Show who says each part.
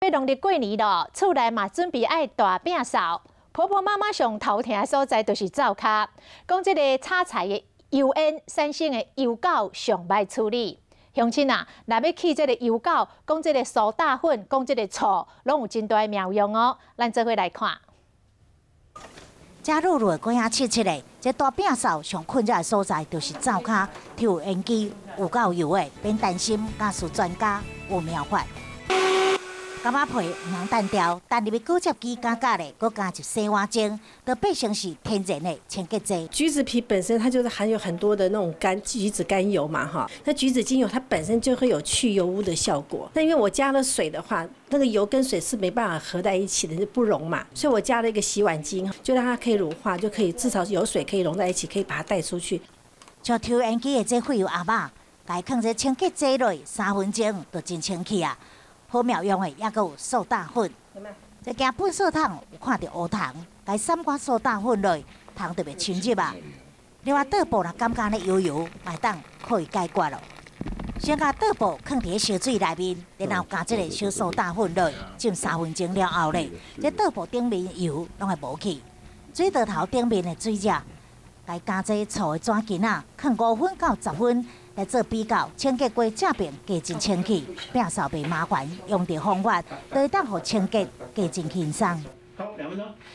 Speaker 1: 欲農曆過年囉，厝內嘛準備愛大摒掃。婆婆媽媽上頭疼的所在就是灶跤，講這个炒菜的油煙產生的油垢上䆀處理。鄉親啊，若欲去這个油垢，講這个蘇打粉，講這个醋，攏有真大的妙用哦。咱做伙來看。
Speaker 2: 遮漉漉的鬼仔切切的，這大摒掃上困擾的所在就是灶跤，抽煙機有夠油的，免擔心，家私專家有妙法。柑仔皮毋通擲掉，擲入去果汁機加加咧，閣加入洗碗精，就變成是天然的清潔劑。
Speaker 3: 橘子皮本身它就是含有很多的那種柑橘子甘油嘛，哈，那橘子精油它本身就會有去油污的效果。那因為我加了水的話，那個油跟水是沒辦法合在一起的，是不溶嘛，所以我加了一個洗碗精，就讓它可以乳化，就可以至少有水可以溶在一起，可以把它帶出去。
Speaker 2: 像抽煙機的這廢油盒仔，共伊囥這清潔劑落，3分鐘就真清氣啊！好妙用的，抑閣有蘇打粉。這驚糞掃桶有看著烏蟲，共灑寡蘇打粉落，蟲就袂侵入啊。另外，桌布若感覺咧油油，嘛會當可以解決囉。先共桌布囥佇燒水內面，然後加這个小蘇打粉落，浸三分鐘了後咧，這桌布頂面油攏會無去。水槽頭頂面的水跡，共加這醋的紙巾仔，囥5分到10分來做比較，清潔過正面加真清氣，摒掃袂麻煩，用著方法，都會當予清潔加真輕鬆。
Speaker 4: 好，2分鐘。